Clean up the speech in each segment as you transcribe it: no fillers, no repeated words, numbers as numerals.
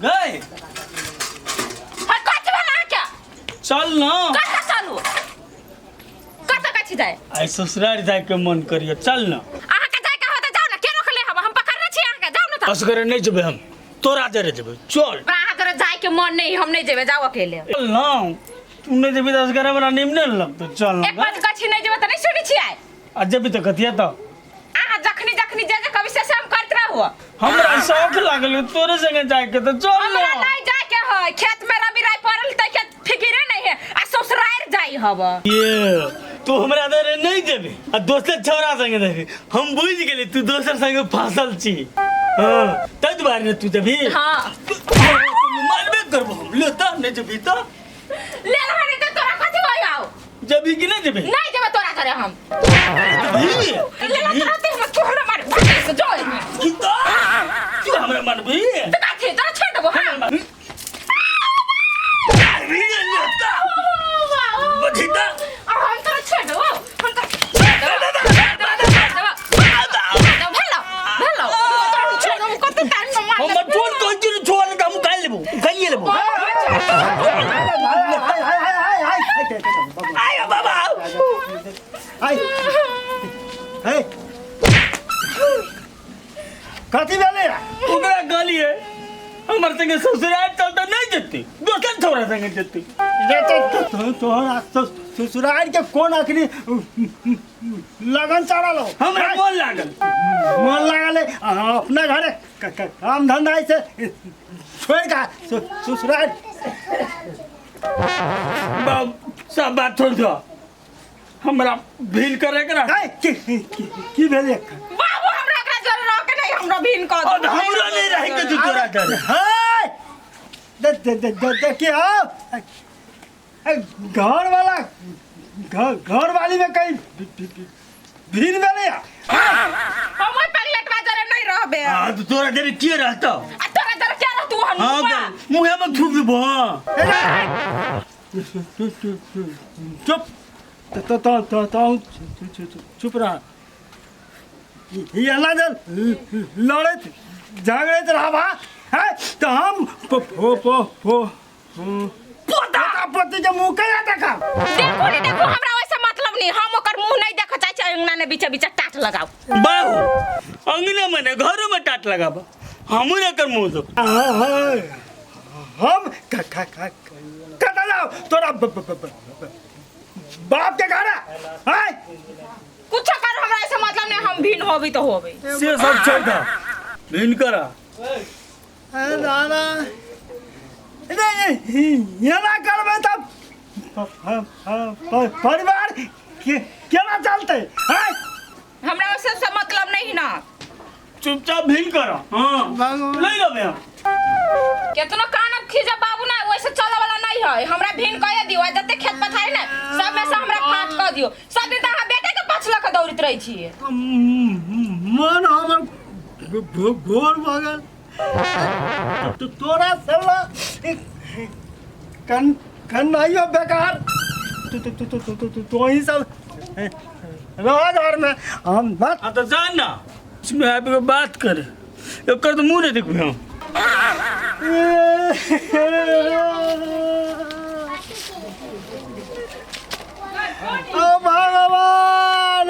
गई। हट, कथी भेल अहाँके? चल न। कतऽ चलू? कतऽ कथी जाय? आइ ससुराल जायके मन करियो, चल न। अहाँके जायके होत जाउ ने, के रोकले हब? हम पकड़ने छी अहाँके, जाउ ने तऽ। असगरे नहि जेबै हम, तोरा जरे जेबै, चल। हमरा अहाँ जरे जायके मन नहि, हम नहि जेबै, जाउ अकेले। चल न, तू नहि जेबही तऽ असगरे हमरा नीमने ने लगतौ, चल न। एक बात कथी नहि जेबै तऽ नहि सुनै छियै? आ जेबही तऽ कथिया तऽ? अहाँ जखनी जखनी जे जे कभी से से हम करत रहू। हमरा शौक लागल तोरे संगे जायके, तऽ चल न। हमरा नहीं जायके है, खेत में रवि राय पड़ल त के फिकिरे नहीं है आ ससुराल जाई हब। ये तू हमरा दरे नहीं जेबी आ दोसर छौड़ा संगे जेबी, हम बुझि गेली तू दोसर संगे फंसल छी। हाँ, ताहि दुआरे ने तू जेबी। हाँ। मारबे करबो हम, ले तऽ नहीं जेबी तऽ। ले लहनी त तोरा कथि होय आउ? जेबी कि नहीं जेबी? नहीं जेबे तोरा घरे हम। जेबी? ले ला तोरा ते हम तोहरा मार भागे से जोय। की तो तू हमरा मारबी? त कथि तोरा छोड़ देबो? हां। मारबी ले तऽ बधी तऽ। आ हम तोरा छोड़ देबो, हम तोरा छोड़ देबो, छोड़ देबो, भेलो भेलो तोरा हम छोड़ देबो, कते टाइम में मार। हमर छोड़ कहै छी, छोड़ तऽ हम खाइ लेबो, खाइए लेबो। आय बाबा। कथी भेलै? ओकरा कहलिए हमर संगे ससुराल चल तऽ नहीं जेतै, दोसर छौड़ा संगे जेतै। रे तो तोहरा ससुराल के कोन अखनी लगन चढ़ल हो? हमरा मन लागल। मन लागल है अपना घरे काम धंधा से छोड़ का ससुराल। बाब सब बात छोड़ दो, हमरा भीन करे के रह। है, की की भेलै? बाबू, हमरा एकरा जरे रह के नहीं, हमरा भीन कर और हमरा नहीं रहे के तू तोरा डर। है दे दे दे दे देखिए घर वाला घर वाली में कहीं भीड़ भेलै? हम ओइ पगलेटवा जरे नहीं रहबे। हाँ तो तोरा डर के रहतो? आ तोरा जरे के रहतू? हम हाँ तो मुँहे में थूक देबो। हाँ, चुप तो तो तो तो चुप रह। एना जे लड़ैत झगड़ैत रहबा है तऽ हम पो पो पो पो पोता पोती के मुँह कहिया देखब? देखो नहीं देखो, हमरा वैसे मतलब नहीं, हम ओकर मुंह नहीं देख चाहे छी। अंगना ने बीचे बीचे टाट लगाओ। बाहु अंगने में ने घरों में टाट लगाब, हमू ने कर मुँह दो। हम कतऽ जाउ? तोरा बाप के घर है? कुछ कर, हमरा ऐसे मतलब नहीं, हम भिन्न होबी तो होबी। से सब छोड़ दो, भिन्न करा। दादा, एना करबै तब परिवार केना चलतै? हमरा ओइ सबसे मतलब नहीं ना। चुपचाप भिन्न करो। हाँ, नहीं लेबे हम। केतनो कान अब खींचे बाबू ना, वैसे चले वाला नहीं है। हमरा भिन्न कह दियो, आ जते खेत पथारी ने सब में से हमरा फाट कह दियो। सब दिन त अहाँ बेटा के पाछ लऽ के दौड़ित रहै छियै। मन हमर घोर भऽ गेल। तो तोरा सब कन कन्नाइयो बेकार। तो तो तो तो तो तो ही सब रह घर में, हम बस। हाँ तो जा ना, इसमें आबि के बात करे, एकर तो मुँह नहीं देखबै हम। ओ भगवान,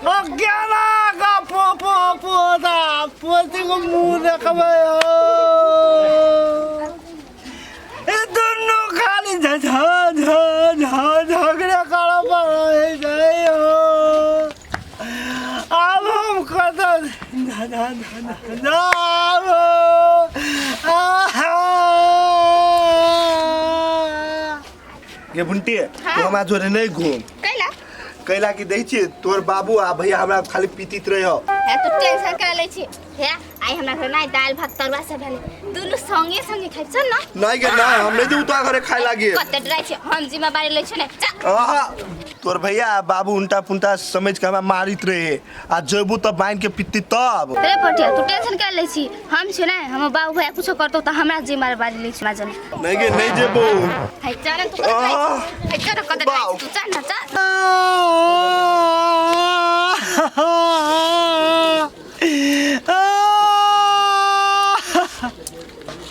ओ केना का पो पो पोता पोती को मुंह देखबै? ए दुनू खाली झ झ झ झ झगड़े करऽ पड़ै छै हो। आब हम कतऽ जाब? आहा। गे बुंटी, तू हमरा जोरे नहीं घूम। कैला? कैला कि दै छियै तोर बाबू आ भैया हमरा खाली पीतित रहे। हे, तू टेंशन करा लै छी। हे, आइ हमरा घर नै दालि भात तरुआ सब भेलै, दुनू संगे संगे खाइ, चल न। नहीं गे नहीं, हम नहीं देऊ तोरा घरे खाए लागी। कते डराइ छी? हम जिम्मेवारी लै छी ने, चल। आहा, तोर भैया आ बाबू उल्टा पुल्टा समझ के हमरा मारित रहे, आ जेबू तब बांध के पित्ती तब। रे पटिया, तू टेंशन करा लै छी? हम छी ने, हमर बाबू भैया कुछो करतौ तऽ हमरा जिम्मेवारी लै छी माजन। नहीं गे, नहीं जेबू। है, चल न, तू कते डराइ छी? है, चल न, कते डराइ छी तू? चल न, चल।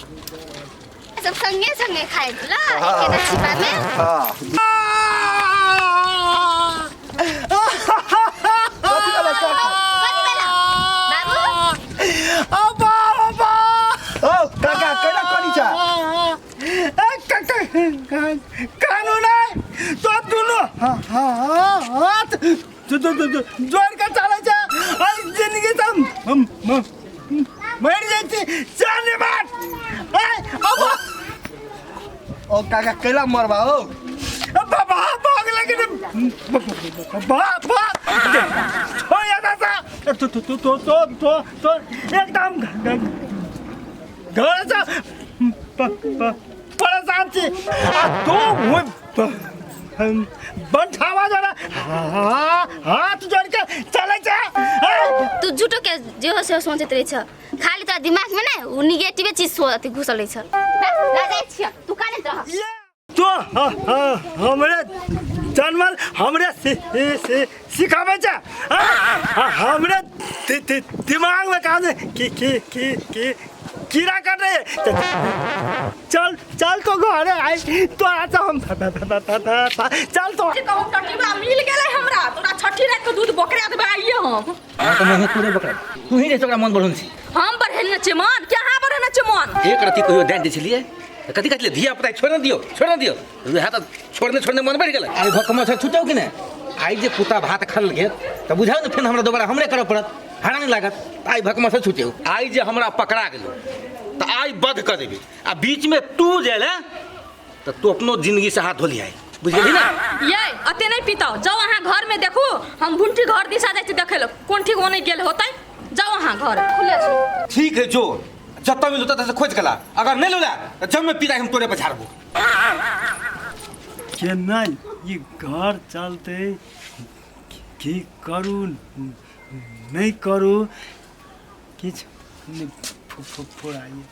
सब संगे संगे खाए ल एकेटा छिपा में। हाँ। कथी भेलै काका? कथी भेला बाबू? अब्बा अब्बा। ओ काका केना कनी छा? कानू नहीं तो दुनू हाथ जोड़ के चले छै आई जिंदगी से हम मर जाइ छी चल बात अब। ओ काका केला मरबा ओ? बाबा भाग लगे बाबा हो या सा तो तो तो तो तो तो तो एकदम घर से परेशान छी आ तू बंठावा जरा हाथ जोड़ के चले छै। तू झूठो के जे हो से सोचैत रहै छ, खाली तोरा दिमाग में ना उ निगेटिव चीज सो अथी घुसल रहै छ। बस ला जाइ छियै, तू कानैत रह। तो हमरे जानवर हमरे सिखाबै छै, हमरे दिमाग में कहाँ से की की की की कीड़ा कर रहे। चल चल तो घरे आई तो आज हम चल तो कहूँ टटीबा मिल गेलै हमरा, तोरा छठी रात के दूध बकरा देबै आइए हम। हां त मुँहे तोरे बकरा तू ही रे ओकरा मन बढ़न छी। हम बढ़ेने छियै मन के अहाँ बढ़ेने छियै मन? एक रति कहियो दानि दै छलियै कथी कहलियै धिया पुता छोड़ न दियौ छोड़ न दियौ, उएह तऽ छोड़ने छोड़ने मन बढ़ि गेलै। आइ भक मच्छर छुटौ कि नहि? आइ जे कुत्ता भात खलकै तऽ बुझाउ ने फेर हमरा दोबारा हमरे करऽ पड़त, हरानी लागत। आइ भक मच्छर छुटौ, आइ जे हमरा पकड़ा गेलौ तऽ आइ वध कऽ देबी आ बीचमे तू जे एलै तऽ तू अपनो जिंदगी से हाथ धो लिहाइ, बुझि गेलही ने? ये अते नहीं पीताओ, जाओ अहाँ घर में देखू, हम भुंटी घर दिशा जाइ छी देखै लए कोन ठीक ओने गेल होतै, जाओ अहाँ घर खुले छै। ठीक है जो जतऽ मिलतौ ततऽ से खोज के ला, अगर नहीं लौला तऽ जब में पीता हम तोरे पर झाड़बो। केना ई घर चलतै, की करू नहीं करू किछु नहि फुराइए।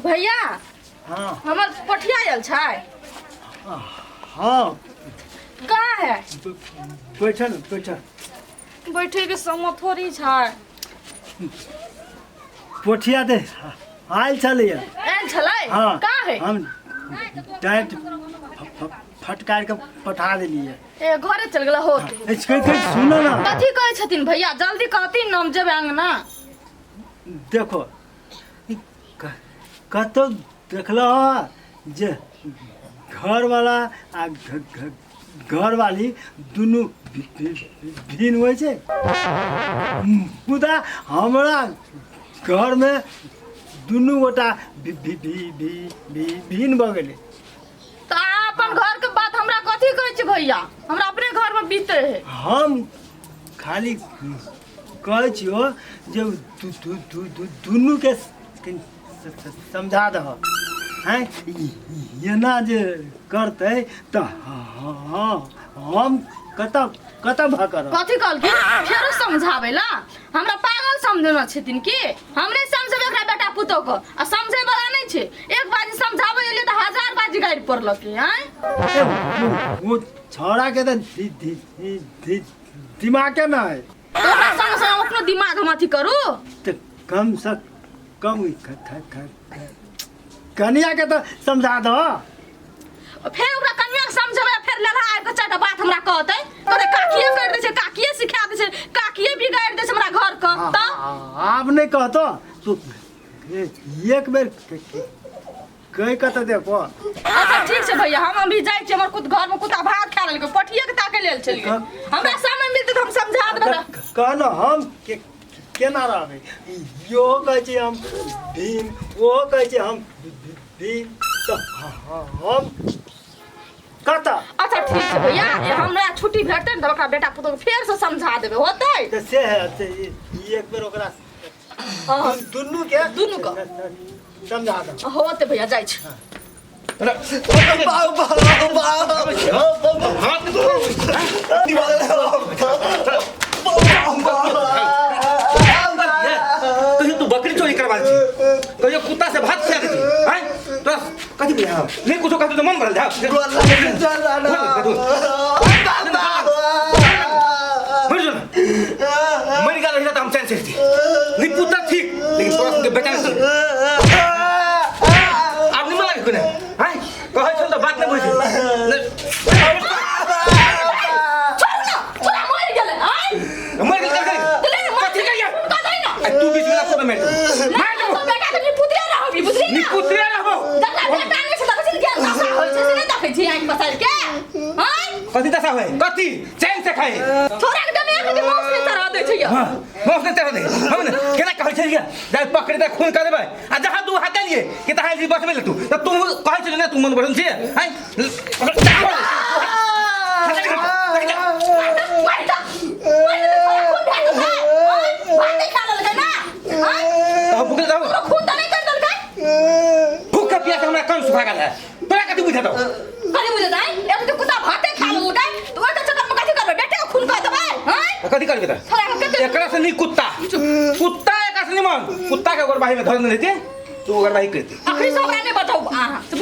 भैया हाँ हमर पठिया आयल छै। हाँ कहाँ है? बैठल बैठल। बैठे के समय थोड़ी छै। पोठिया दे आयल छलैया। आयल छलै? हाँ कहाँ है? हम डांट फटकार के पठा देलियै। ए घरे चल गेल होत। ए कहि सुनो ना। कथी कहै छथिन भैया, जल्दी कहथिन न हम जेबै अंगना। देखो कतौ देखलह जे घरवाला आ घरवाली दुनू भिन्न होइ छै, मुदा हमरा घरमे दुनू गोटा भिन्न भऽ गेलै। तऽ अहाँ अपन घरके बात हमरा कथी कहै छी भैया, हमरा अपने घरमे बीते है। हम खाली कहै छियौ जे दुनूके समझा दह, हैं एना जे करतै तऽ हम कतऽ कतऽ भऽ करब। कथी कहलखिन फेरो समझाबै ला? हमरा पागल समझना छथिन की? हम नहि समझेबै एकरा बेटा पुतोह के, आ समझै वाला नहि छै। एक बाजी समझाबै एलियै तऽ हजार बाजी गारि पड़लकै। आँय ओ छौड़ा के तऽ दिमागे न है। तोरा संग संग अपनो दिमाग हम अथी करू तऽ कम से कम कनिया के तऽ समझा दह। फेर ओकरा कनिया के समझेबै, फेर ललहा आबि कऽ चारिटा बात हमरा कहतै, कहतै काकिए करि दै छै, काकिए सिखा दै छै, काकिए बिगाड़ि दै छै हमरा घर के। तऽ आब नहि कहतो तू एक बेर कहि कऽ तऽ देखो। अच्छा ठीक छै भैया, हम अभी जाइ छी, हमर कुत घर में कुत्ता भात खा लेलकै, पठिए के ताके लेल छलियै, हमरा समय मिलतै तऽ हम समझा देबै। कह न हम केना रहबै, इहो कहै छै हम भीम, ओहो कहै छै हम भीम, तऽ हम कतऽ? अच्छा ठीक छै भैया, हमरा छुट्टी भेटतै ने तऽ ओकरा बेटा पुतोह के फेर से समझा देबै, होतै? तऽ से है, से ई एक बेर ओकरा दुनू के दुनू के समझा दे। होतै भैया, जाइ छी। कहियो तू बकरी चोरी करवा छी, कहियो कुत्ता से भात खिया दै छी, हैं तोरा कथी बुझा नहीं कुछो कहतौ तऽ मन भरल जा। मरि जो मरि गेल रही त हम चैन से रहती निपुता ठीक लेकिन तोरा सबके बेटा नहीं आब निमन लागे कोने हाय कहै छल त बात नहि बुझै छोड़ू ना छोड़ा मरि गेलै आय मर गेल कर तऽ ले ने मर कथी करिया हुनका दै ना आ तू बीच में ना कोनो मारि देबो मारि देबो तो बेटा के निपुत्रे रहबी बुझली ना निपुत्रे रहबो जकरा बेटा नहि छै देखै छी केहन दशा होइ छै से नहि देखै छी आँखि पसारि के आय कथी दशा होय कथी चैन से खाए छोड़ा के दमे एक मांस नहि चढ़ा दै छै यौ हाँ मौस नहीं चढ़ा दे हम ने केना कहै छै जाय पकड़ दे खून कर देबै आ जहाँ दू हाथ देलिए कि तहाँ जी बचबै ले तू त तू कहै छै ने तू मन बढ़न छै आय मारि दऽ मारि दऽ छोड़ा खून भए गेल आय भात नहि खा लेलकै ना आय हम भूख जाओ तोरा खून तऽ नहि कर देलकै भूख के प्यास हमरा कम सुखा गेल है तोरा कथी बुझा दो कथी बुझत आय एक तो कुत्ता भाते खा लेलकै तऽ ओहि चक्कर में कथी करबै बेटे के खून कर देबै आय कथी करबे त छोड़ा के कते एकरा से नी कुत्ता कुत्ता एकरा से निमन कुत्ता के ओकर बाही में धर नहीं रहते तू ओकर बाही करते अखनी से हमरा नहि बताउ अहाँ से।